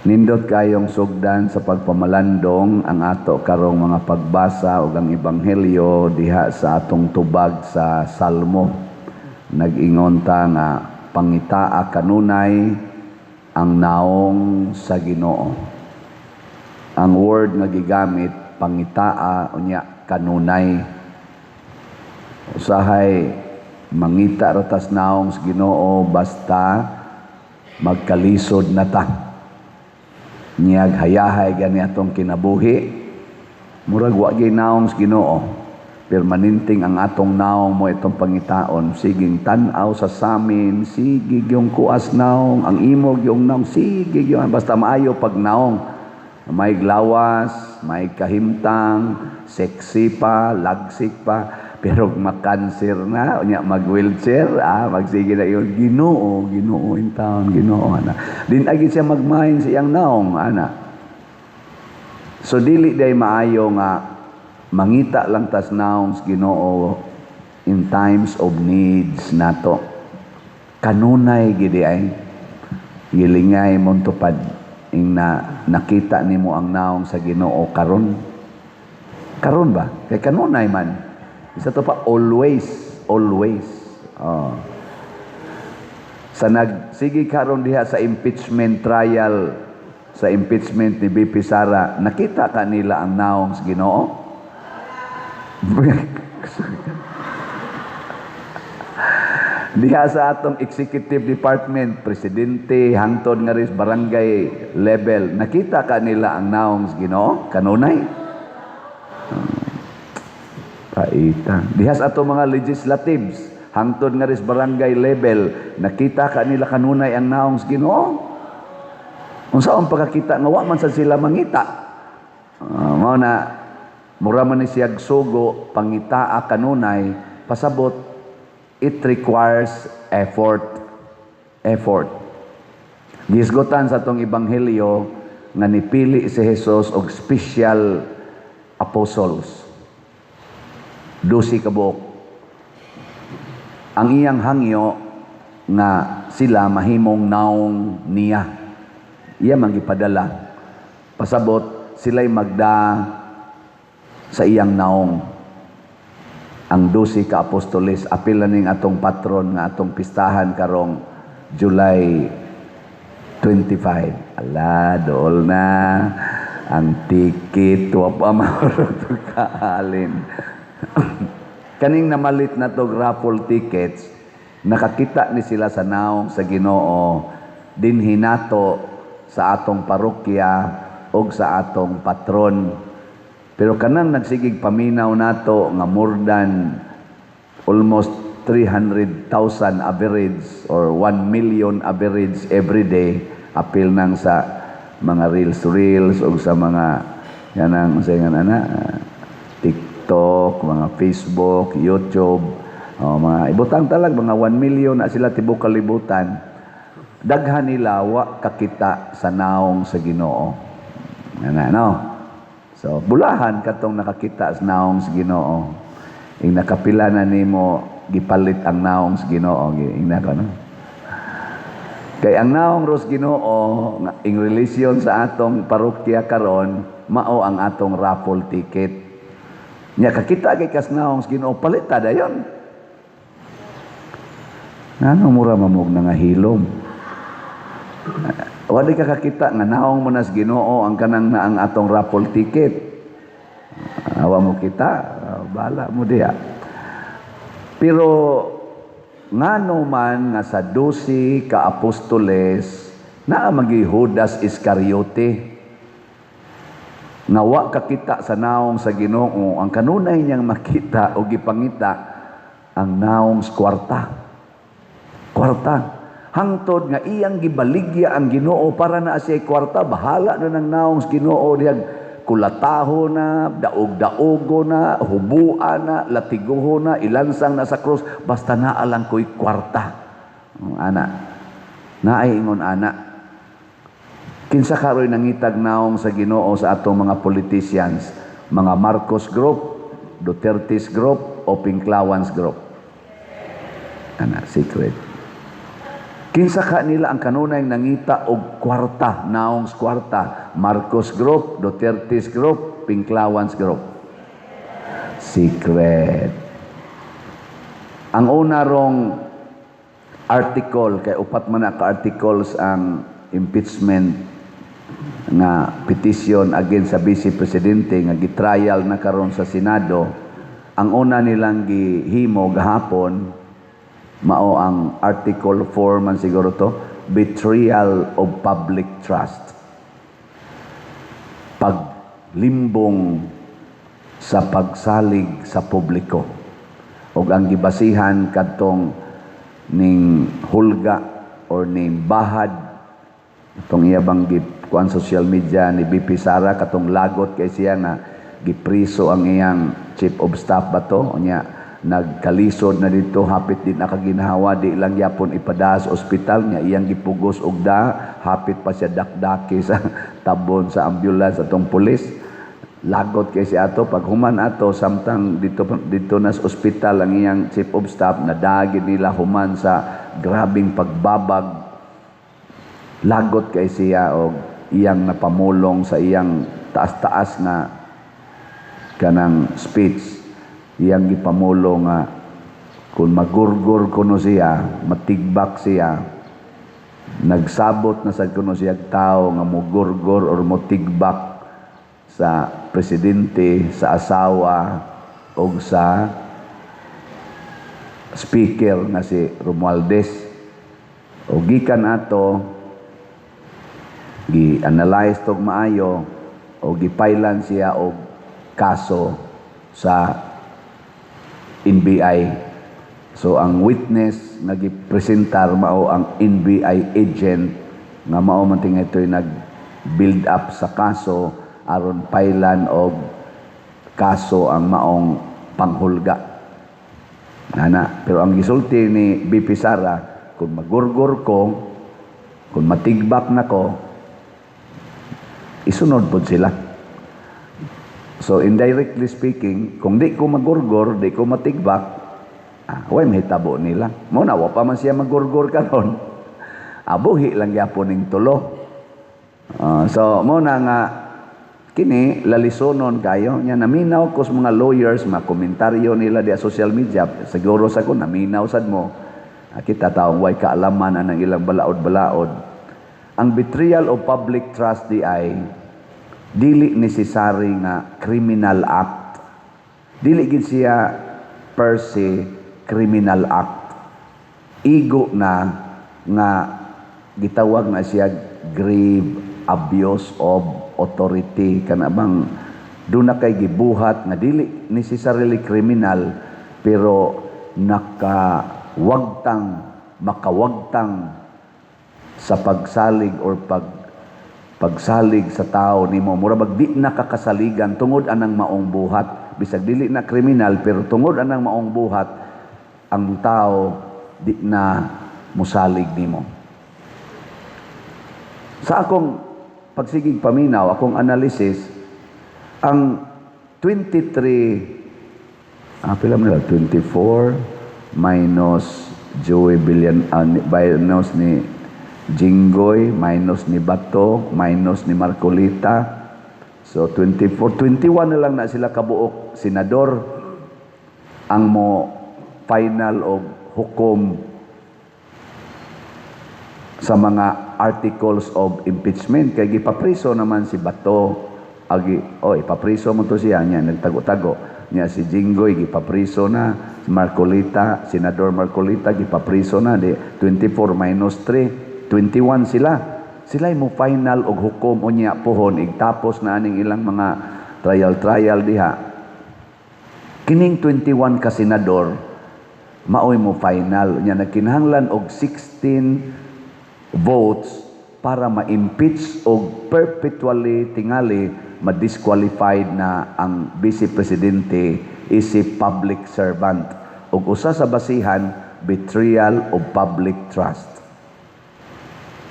Nindot kayong sugdan sa pagpamalandong ang ato karong mga pagbasa ug ang ebanghelyo diha sa atong tubag sa Salmo. Nag-ingon ta nga pangitaa kanunay ang naong sa Ginoo. Ang word nga gigamit, pangitaa, unya kanunay. Usahay mangita ra tas naong sa Ginoo basta magkalisod na ta. Niyag hayahay gani atong kinabuhi, murag wa gyud naong sa Ginoo. Permanenteng ang atong naong mo itong pangitaon, siging tan-aw sa samin, sige gyung kuas naong, ang imo gyung naong, sige gyung basta maayo pag naong. May lawas, may kahimtang, sexy pa, lagsik pa, pero makanser na, unya mag-wheelchair, magsige na yun, Ginoo, Ginoo in town, Ginoo, ana. Din agi siya magmain sa iyang naong, ana. So dili day maayo nga mangita lang tas naong sa Ginoo in times of needs nato. Kanunay gidi ay gilingay mong tupad ing na nakita nimo ang naong sa Ginoo karon. Karon ba? Kay kanunay man. Isa to pa, always, always. Oh. Sa nagsige karon diha sa impeachment trial, sa impeachment ni VP Sara, nakita ka nila ang naong sa Ginoo? Diha sa atong executive department, presidente, hangtod nga ris barangay level, nakita ka nila ang naong sa Ginoo? Kanunay? Paita. Diha sa atong mga legislatives, hangtod nga ris barangay level, nakita ka nila kanunay ang naong sa Ginoo? Unsa ang pagkakita nga wa man sa sila mangita? Mao na mura man ni siyag sugo, pangitaa kanunay, pasabot it requires effort. Effort. Gisgutan sa atong ebanghelyo nga nipili si Jesus og special apostles. 12 ka buok. Ang iyang hangyo nga sila mahimong naong niya. Iya man gipadala. Pasabot sila'y magda sa iyang naong. Ang 12 ka apostoles, apil na ning atong patron nga atong pistahan karong July 25. Ala, dool na ang ticket, wa pa mahurot kaalin. Kaning namalit na to raffle tickets, nakakita ni sila sa naong sa Ginoo dinhi nato sa atong parokya og sa atong patron. Pero kanang nagsigig paminaw nato nga more than almost 300,000 average or 1 million average every day, apil nang sa mga reels reels o sa mga yanang sa nga ana TikTok, mga Facebook, YouTube, oh, mga ibutang talag mga 1 million na sila tibok kalibutan. Daghan nila wa kakita sa naong sa Ginoo. Ana no. So bulahan katong nakakita sa naong sa Ginoo. Ing nakapila na nimo gipalit ang naong sa Ginoo, ing nako no. Kay ang naong ros Ginoo nga in relation sa atong parokya karon, mao ang atong raffle ticket. Nya kakita kay kas naong sa Ginoo, palita dayon. Ngano mura mamog na nga hilom? Wala ka kakita nga naong mo nas Ginoo ang kanang na ang atong raffle ticket. Awa mo kita, bala mo diya. Pero ngano man nga sa 12 ka apostoles naa magi Judas Iscariote nga wa kakita sa naong sa Ginoo, ang kanunay niyang makita o gipangita ang naong sa kwarta. Kwarta. Hangtod nga iyang gibaligya ang Ginoo para na siya kwarta, bahala na ng naong sa Ginoo diyag kulataho na, daog-daogo na, hubuan na, latiguho na, ilansang na sa krus, basta naa lang ko'y kwarta. Ana. Naay ingon ana. Kinsa karoy nangitag naong sa Ginoo sa atong mga politicians, mga Marcos Group, Duterte's Group, o Pinklawans Group? Ana, secret. Kinsa ka nila ang kanunay nangita og kwarta, naong sa kwarta? Marcos Group, Duterte's Group, Pinklawans Group. Secret. Ang una rong article, kay upat man na ka articles ang impeachment nga petition against sa Vice Presidente nga gitrial na karon sa Senado. Ang una nilang gihimo gahapon mao ang Article 4 man siguro to, betrayal of public trust, paglimbong sa pagsalig sa publiko. Ug ang gibasihan kadtong ning hulga or ning bahad itong iya bang kuan social media ni VP Sara, katong lagot kay siya nga gipriso ang iyang chief of staff ba to. Unya nagkalisod na dito, hapit din nakaginhawa, di lang yapon ipada sa ospital niya, iyang gipugos og da hapit pa siya dakdaki sa tabon sa ambulance atong pulis. Lagot kay si ato. Pag human ato, samtang dito dito na sa ospital ang iyang chief of staff, nadagi nila human sa grabing pagbabag. Lagot kay siya og iyang napamulong sa iyang taas-taas na kanang speech, iyang gipamulong nga kung magurgor kuno siya, matigbak siya, nagsabot na sad kuno siya tao nga mugurgor or motigbak sa presidente, sa asawa o sa speaker nga si Romualdez. O gikan ato, gi-analyze tog maayo o gipailan siya og kaso sa NBI. So ang witness nga gipresentar mao ang NBI agent nga mao man tingay ito'y nag-build up sa kaso aron pailan og kaso ang maong panghulga. Ana, pero ang gisulti ni VP Sara, kung magurgor ko, kung matigbak na ko, isunod pod sila. So indirectly speaking, kung di ko magurgor, di ko matigbak, way mahitabo nila. Mo na wa pa man siya magurgor karon. Abuhi lang gyapon ning tulo. So mo na nga kini lalisonon kayo nya. Naminaw ko sa mga lawyers, mga komentaryo nila di social media. Siguro sa ko naminaw sad mo. Kita taong way kaalaman anang ilang balaod-balaod. Ang betrayal of public trust di ay dili necessary nga criminal act, dili gid siya per se criminal act. Igo na nga gitawag na siya grave abuse of authority, kana bang doon na kay gibuhat nga dili necessarily criminal pero nakawagtang, makawagtang sa pagsalig or pagsalig sa tao nimo. Mura bag di nakakasaligan tungod anang maong buhat. Bisag dili na kriminal, pero tungod anang maong buhat, ang tao di na musalig nimo. Sa akong pagsigig paminaw, akong analysis, ang 23, pila man nila? 24 minus Joey Billion, minus ni Jinggoy, minus ni Bato, minus ni Marcolita. So 24, 21 na lang na sila kabuok senador ang mo final og hukom sa mga articles of impeachment, kay gipapriso naman si Bato agi. Oh, ipapriso mo to siya niya, nagtago-tago niya. Si Jinggoy gipapriso na, si Marcolita, Senador Marcolita gipapriso na. Di 24 minus 3, 21 sila. Sila mo final og hukom unya pohon igtapos na aning ilang mga trial trial diha. Kining 21 ka senador maoy mo final nya. Nagkinahanglan og 16 votes para ma-impeach og perpetually tingali ma-disqualified na ang vice presidente isip public servant. Og usa sa basihan, betrayal of public trust.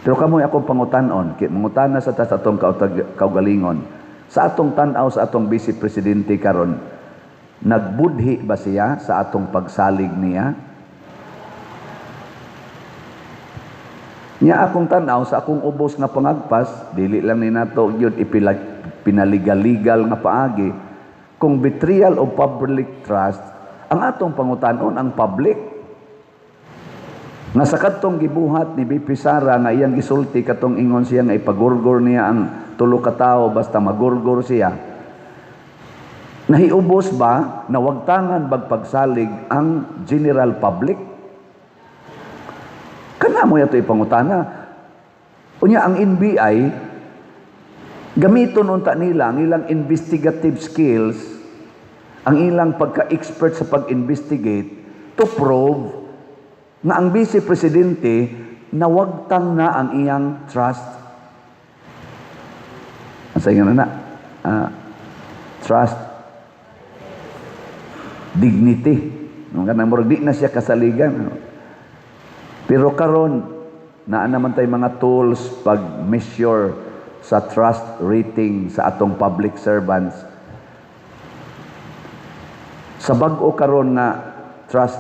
Pero kamoy akong pangutan-on, mangutana sa tas atong kaugalingon, sa atong tan-aw sa atong vice presidente karon, nagbudhi ba siya sa atong pagsalig niya? Nya akong tan-aw sa akong ubos nga pangagpas, dili lang ni nato gyud pinaligal-legal nga paagi. Kung betrayal of public trust, ang atong pangutanon ang public. Nga sa kadtong gibuhat ni VP Sara nga iyang gisulti katong ingon siya nga ipagurgor niya ang tulo ka tawo basta magurgor siya. Nahiubos ba, nawagtangan bag pagsalig ang general public? Kana mo yato ipangutana. Unya ang NBI, gamiton unta nila ang ilang investigative skills, ang ilang pagka-expert sa pag-investigate to prove nga ang vice presidente nawagtang na ang iyang trust. Asa nga na? Trust dignity. Nung kanang murag di na siya kasaligan. Pero karon naa naman tay mga tools pag measure sa trust rating sa atong public servants. Sa bag-o karon nga trust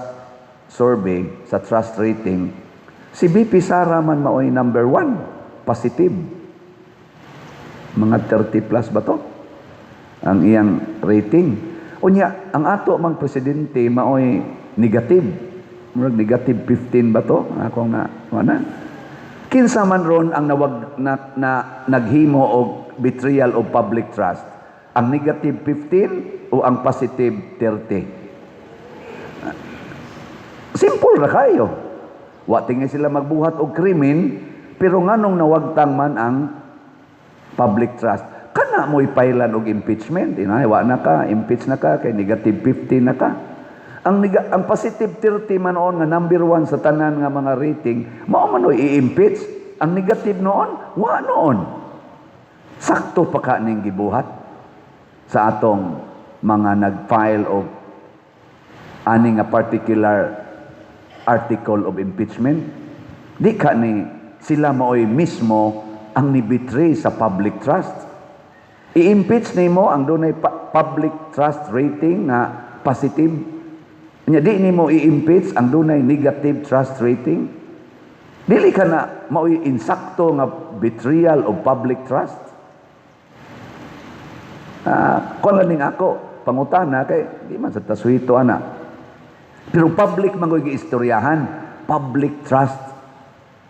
survey sa trust rating, si VP Sara man maoy number one, positive. Mga 30 plus ba to? Ang iyang rating. Unya, ang ato mang presidente maoy negative. Murag negative 15 ba to? Akong na, wala. Kinsa man ron ang nawag na naghimo og betrayal of public trust? Ang negative 15 o ang positive 30? Simple ra kayo. Wa tingi sila magbuhat og krimen, pero nganong nawagtang man ang public trust? Kana mo ipailan og impeachment, inay wa na ka, impeach na ka kay negative 15 na ka. Ang positive 30 man noon nga number one sa tanan nga mga rating, mao man oy i-impeach. Ang negative noon, wa noon. Sakto pa ka ning gibuhat sa atong mga nag-file og ani nga particular article of impeachment. Di ka ni sila maoy mismo ang ni-betray sa public trust. I-impeach nimo ang dunay public trust rating nga positive. Nya di nimo i-impeach ang dunay negative trust rating. Dili ka na maoy insakto nga betrayal of public trust. Ah, kuan lang ning ako pangutana kay di man sa tasuhito ana. Pero public man ko'y giistoryahan, public trust.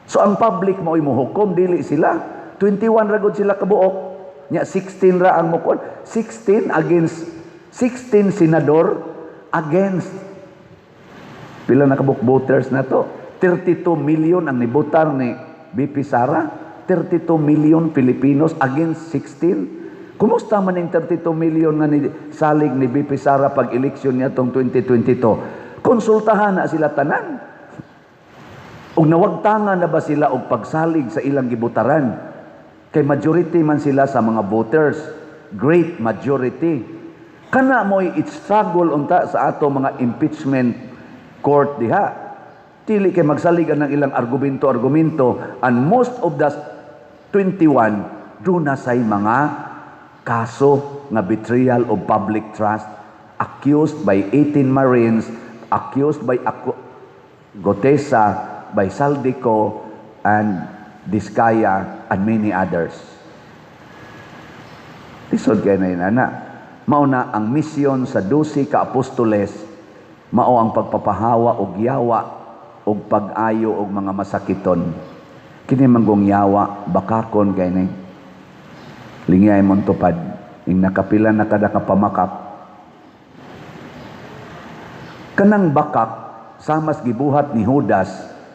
So ang public mao'y mohukom, dili sila. 21 ra gud sila kabuok. Nya 16 ra ang mukon. 16 against 16 senador against pila na kabuok voters na to? 32 million ang nibotar ni VP Sara. 32 million Filipinos against 16. Kumusta man yung 32 million nga ni salig ni VP Sara pag eleksyon niya tong 2022? Konsultahan na sila tanan. Ug nawagtangan na ba sila og pagsalig sa ilang gibutaran? Kay majority man sila sa mga voters. Great majority. Kana mo'y struggle unta sa ato mga impeachment court diha. Dili kay magsalig ang ilang argumento-argumento, and most of the 21 duna say mga kaso nga betrayal of public trust, accused by 18 Marines, accused by Guteza, by Zaldy Co and Discaya and many others. Lisod kay na yun, ana. Mao na ang misyon sa 12 ka apostoles, mao ang pagpapahawa og yawa og pag-ayo og mga masakiton. Kini manggong yawa, bakakon kay ni. Lingay mong tupad, ing nakapila na kada ka pamakak. Kanang bakak, samas gibuhat ni Judas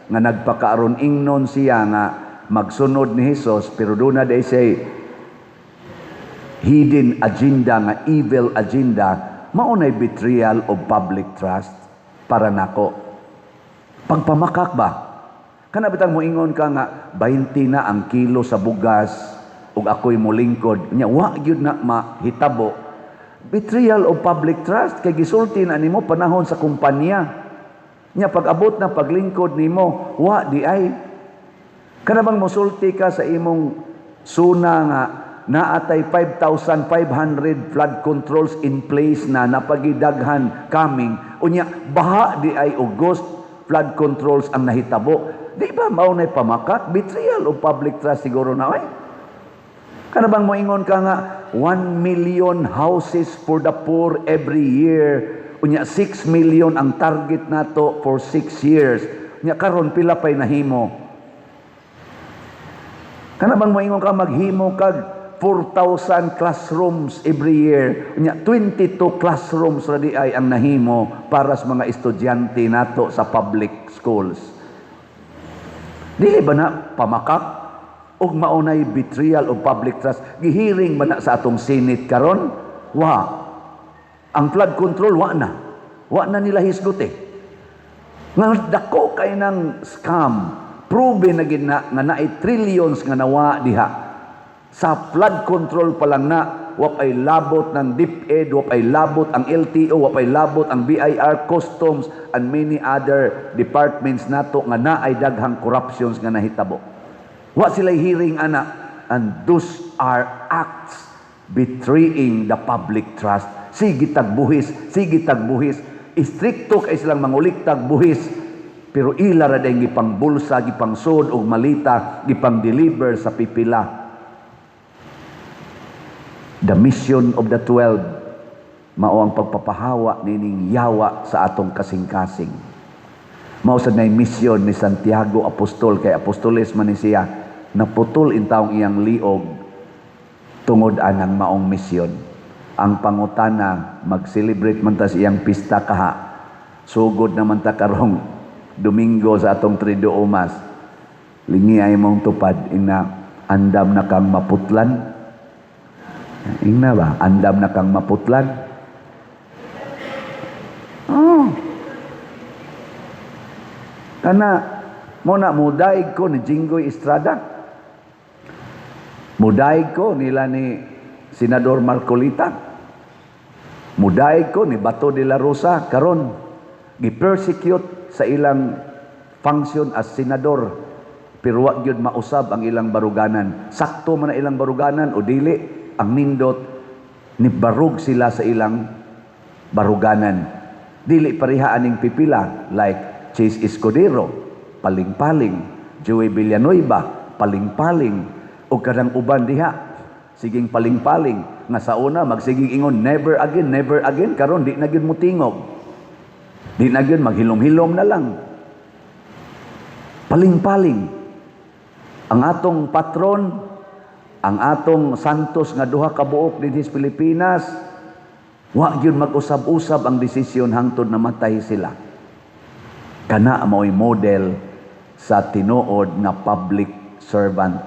nga nagpakaaron ingnon siya nga magsunod ni Hesus, pero doon na siya hidden agenda nga evil agenda, mao nay betrayal of public trust para nako. Pagpamakak ba? Kana bitang moingon ka nga 20 na ang kilo sa bugas ug ako'y molingkod nya wa gyud na mahitabo. Betrayal of public trust kay gisulti na nimo panahon sa kumpanya. Nya pag abot na paglingkod nimo, wa di ay. Kana bang mosulti ka sa imong suna nga naatay 5,500 flood controls in place na napagidaghan coming, unya baha di ay og ghost flood controls ang nahitabo? Di ba mao na pamakak? Betrayal of public trust siguro na oy. Kana bang moingon ka nga 1 million houses for the poor every year? Unya 6 million ang target nato for 6 years. Unya karon pila pay nahimo? Kana bang moingon ka maghimo kag 4,000 classrooms every year? Unya 22 classrooms ra di ay ang nahimo para sa mga estudyante nato sa public schools. Dili ba na pamakak? Ug mao nay betrayal of public trust? Gihiring ba na sa atong Senate karon? Wa. Ang flood control, wa na. Wa na nila hisgot eh. Nga dako kay ng scam. Proven na gid na nga naay trillions nga nawa diha. Sa flood control pa lang na, wa pay labot ng DepEd, wa pay labot ang LTO, wa pay labot ang BIR, Customs, and many other departments nato nga naay daghang corruptions nga nahitabo. Wa sila hearing ana, and those are acts betraying the public trust. Sige tagbuhis, sige tagbuhis. Istrikto kay silang manguliktag buhis, pero ila ra dayong gipang bulsa, gipang sud og malita, gipang deliver sa pipila. The mission of the 12 mao ang pagpapahawa nining yawa sa atong kasing-kasing. Mao sad nay mission ni Santiago Apostol, kay apostoles man ni siya, naputol intawong iyang liog tungod anang maong misyon. Ang pangutana, mag-celebrate man ta sa iyang pista kaha. Sugod naman ta karong Domingo sa atong Triduum Mass. Lingi ay mong tupad, ina andam na kang maputlan. Ingna ba? Andam na kang maputlan? Oh. Kana mo na mudaig ko ni Jinggoy Estrada. Mudaig ko nila ni Senador Marcoleta. Mudaig ko ni Bato de la Rosa karon gi-persecute sa ilang function as senador, pero wa gyud mausab ang ilang baruganan. Sakto man na ilang baruganan o dili, ang nindot ni barug sila sa ilang baruganan. Dili pareha aning pipila like Chiz Escudero, paling-paling, Joey Villanueva, paling-paling, o kadang uban diha, siging paling-paling, nga sa una magsiging ingon never again, never again, karon di na gyud mutingog. Di na gyud, maghilom-hilom na lang. Paling-paling. Ang atong patron, ang atong santos nga duha ka buok dinhi sa Pilipinas, wa gyud mag-usab-usab ang desisyon hangtod namatay sila. Kana mao'y model sa tinuod nga public servant.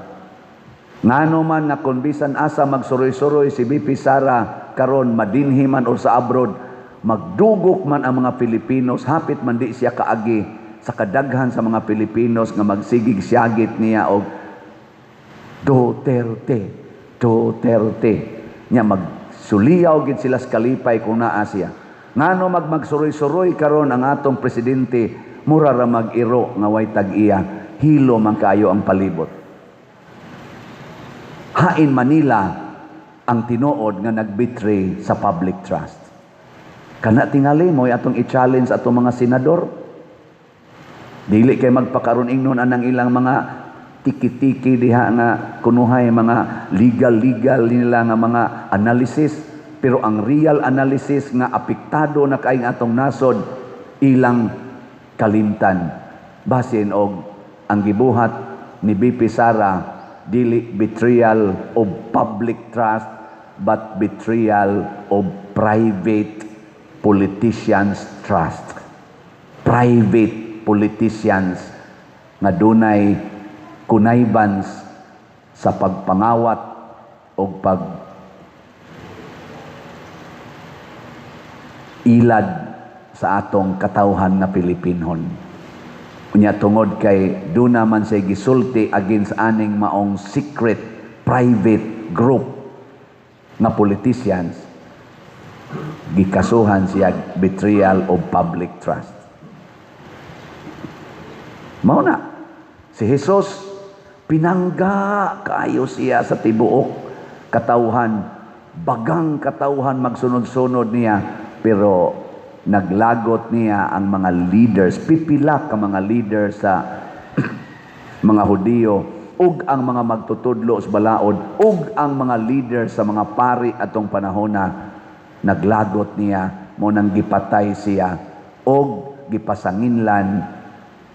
Ngano man nga kung bisan asa magsuroy-suroy si VP Sara karon, madinhi man or sa abroad, magdugok man ang mga Pilipinos, hapit man di siya kaagi sa kadaghan sa mga Pilipinos nga magsigig siyagit niya og "Duterte, Duterte." Nya magsuliyaw gid sila sa kalipay kung naa siya. Ngano magsuroy-suroy karon ang atong presidente, mura ra mag-iro nga way tag-iya, hilo man kayo ang palibot. Hain Manila ang tinuod nga nagbetray sa public trust. Kana tingali mo atong i-challenge atong mga senador. Dili kay magpakaron ingnon anang ilang mga tiki-tiki diha nga kunuhay mga legal-legal nila nga mga analysis, pero ang real analysis nga apektado na kay atong nasod, ilang kalimtan. Basin og ang gibuhat ni VP Sara dili betrayal of public trust but betrayal of private politicians' trust, private politicians nga dunay connivance sa pagpangawat o pag ilad sa atong katawhan nga Pilipinhon. Unya tungod kay duna man say gisulti against aning maong secret private group nga politicians, gikasuhan siya betrayal of public trust. Mao na si Jesus, pinangga kaayo siya sa tibuok katawhan, bagang katawhan magsunod-sunod niya, pero naglagot niya ang mga leaders, pipila ka mga leaders sa Mga Hudiyo ug ang mga magtutudlo sa balaod ug ang mga leader sa mga pari atong panahona naglagot niya. Mao nang gipatay siya og gipasanginlan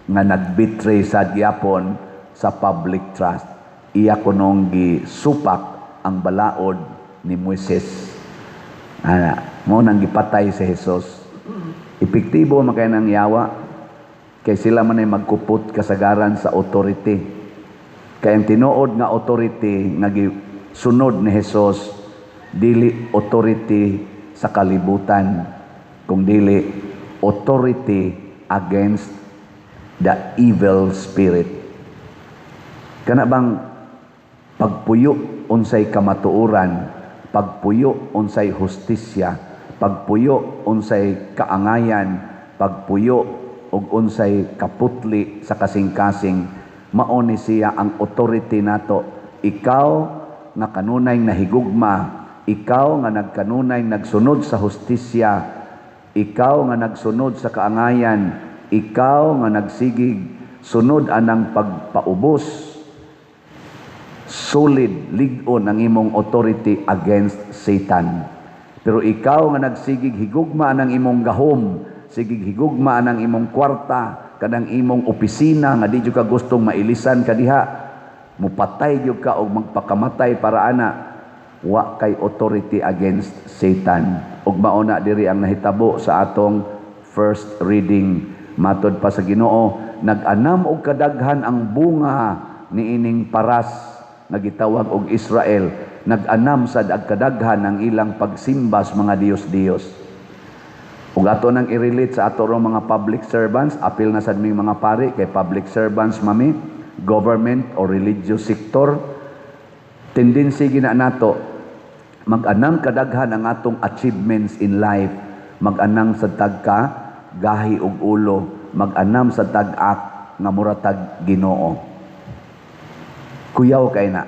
nga nagbetray sa gyapon sa public trust. Iya kunong gisupak ang balaod ni Moises. Ana, mao nang gipatay si Jesus. Epektibo man kay nang yawa kay sila man ay magkupot kasagaran sa authority. Kay ang tinuod nga authority nga gisunod ni Jesus, dili authority sa kalibutan, kung dili authority against the evil spirit. Kana bang pagpuyo unsay kamatuoran, pagpuyo unsay hustisya, pagpuyo unsay kaangayan, pagpuyo og unsay kaputli sa kasing-kasing, mao ni siya ang authority nato. Ikaw nga kanunay nahigugma, ikaw nga nagkanunay nagsunod sa hustisya, ikaw nga nagsunod sa kaangayan, ikaw nga nagsigig sunod anang pagpaubos, solid lig-on ang imong authority against Satan. Pero ikaw nga nagsigig higugma ang imong gahom, sigig higugma ang imong kwarta, kanang imong opisina nga di jud ka gustong mailisan ka diha, mupatay gyud ka og magpakamatay para ana, wa kay authority against Satan. Ug mao na diri ang nahitabo sa atong first reading. Matod pa sa Ginoo, nag-anam og kadaghan ang bunga niining paras nga gitawag og Israel. Nag-anam sad ag kadaghan ang ilang pagsimba sa mga diyos-diyos. Ug ato nang i-relate sa ato rong mga public servants, apil na sad ming mga pari kay public servants mami, government or religious sector. Tendency gina nato, mag-anam kadaghan ang atong achievements in life, mag-anam sa tagka gahi og ulo, mag-anam sa tag-ak nga mura tag Ginoo. Kuyaw kay na.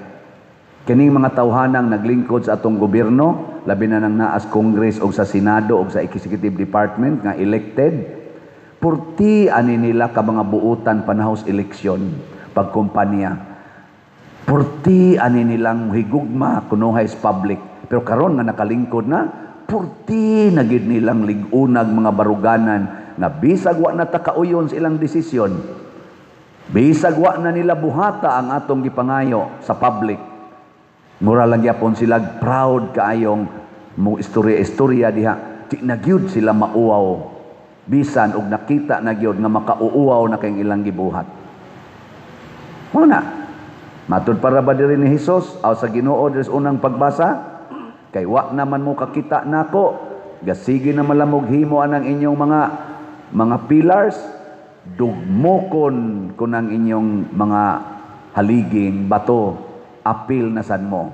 Kining mga tawhanang naglingkod sa atong gobyerno, labi na nang naas Congress o sa Senado o sa Executive Department nga elected, purti ani nila ka mga buutan panahos eleksyon, pagkumpanya. Purti ani nilang higugma kunuhay sa public. Pero karon nga nakalingkod na, purti na gid nilang lig-unag mga baruganan nga bisag wa na ta kauyon sa ilang desisyon. Bisag wa na nila buhata ang atong gipangayo sa public. Mura lang gyapon sila proud kaayong mo istorya-istorya diha. Di na gyud sila mauwaw. Bisan og nakita na gyud nga makauuwaw na kayong ilang gibuhat. Mao na. Matud para ba diri ni Hesus aw sa Ginoo diri sa unang pagbasa? Kay wa naman mo kakita nako, gasige na malamog himo anang inyong mga pillars, dugmokon kun ang inyong mga haliging bato, apil na sad mo.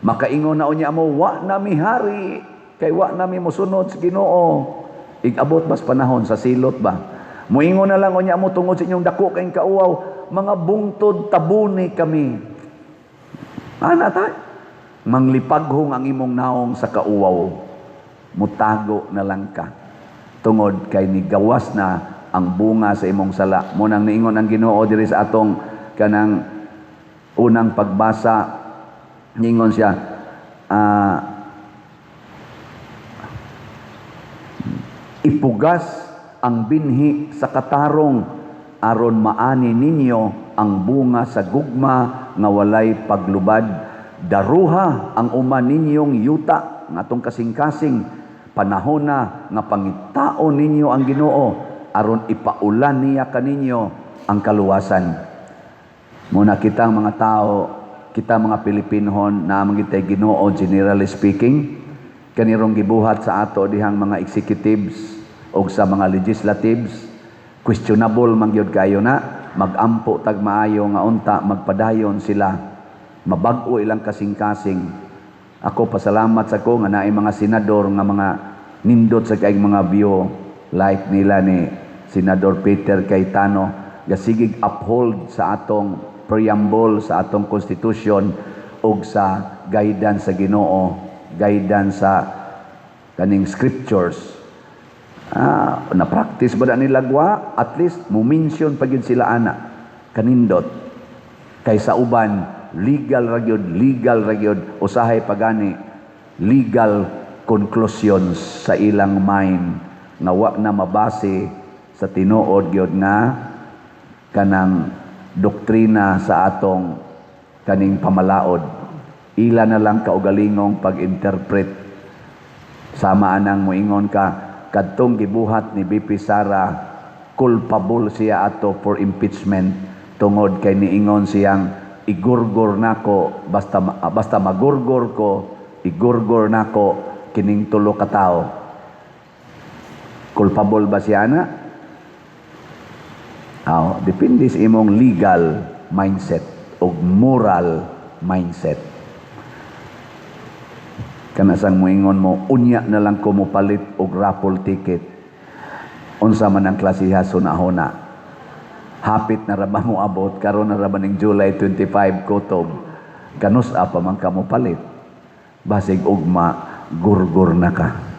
Makaingon na unya mo, "Wa na mi hari kay wa na mi mosunod sa Ginoo." Igabot bas panahon sa silot ba? Muingon na lang unya mo tungod sa inyong dako kayong kauwaw, mga bungtod tabuni kami. Ana ta? Manglipaghong ang imong naong sa kauwaw. Mutago na lang ka. Tungod kay nigawas na ang bunga sa imong sala. Mao nang niingon ang Ginoo diri sa atong kanang unang pagbasa, niingon siya, "Ipugas ang binhi sa katarong aron maani ninyo ang bunga sa gugma nga walay paglubad. Daruha ang uma ninyong yuta nga atong kasing-kasing. Panahon na nga pangitaon ninyo ang Ginoo aron ipaulan niya kaninyo ang kaluwasan." Muna kitang mga tao, kita mga Pilipinohon na gitay Ginoo, generally speaking, kanirong gibuhat sa ato dihang mga executives o sa mga legislatives, questionable man gyud kayo na, magampo tag maayo nga unta magpadayon sila, mabag-o ilang kasing-kasing. Ako pasalamat sa ko nga naay mga senador nga mga nindot sa kayong mga view like nila ni Senador Peter Cayetano, gasigig uphold sa atong preamble, sa atong constitution ug sa guidance sa Ginoo, guidance sa kaning scriptures. Na practice ba na nila gwa? At least mo mention pa gyud sila ana. Kanindot. Kay sa uban, legal ra gyud, legal ra gyud, usahay pagani legal conclusions sa ilang mind nga wa na mabase sa tinuod gyud nga kanang doktrina sa atong kaning pamalaod. Ila na lang kaugalingong pag-interpret. Sama anang moingon ka kadtong gibuhat ni VP Sara, culpable siya ato for impeachment tungod kay niingon siyang igurgor nako, basta basta magurgor ko, igurgor nako kining tulo ka tawo. Culpable ba siya na? Aw, depende sa imong legal mindset o moral mindset. Kana sang moingon mo, "Unya na lang ko mopalit og raffle ticket." Unsa man ang klasiha sunahona? Hapit na ra ba mo abot? Karon na ra ba ning July 25 kutob? Kanus-a pa man ka mopalit? Basig ugma gurgur na ka.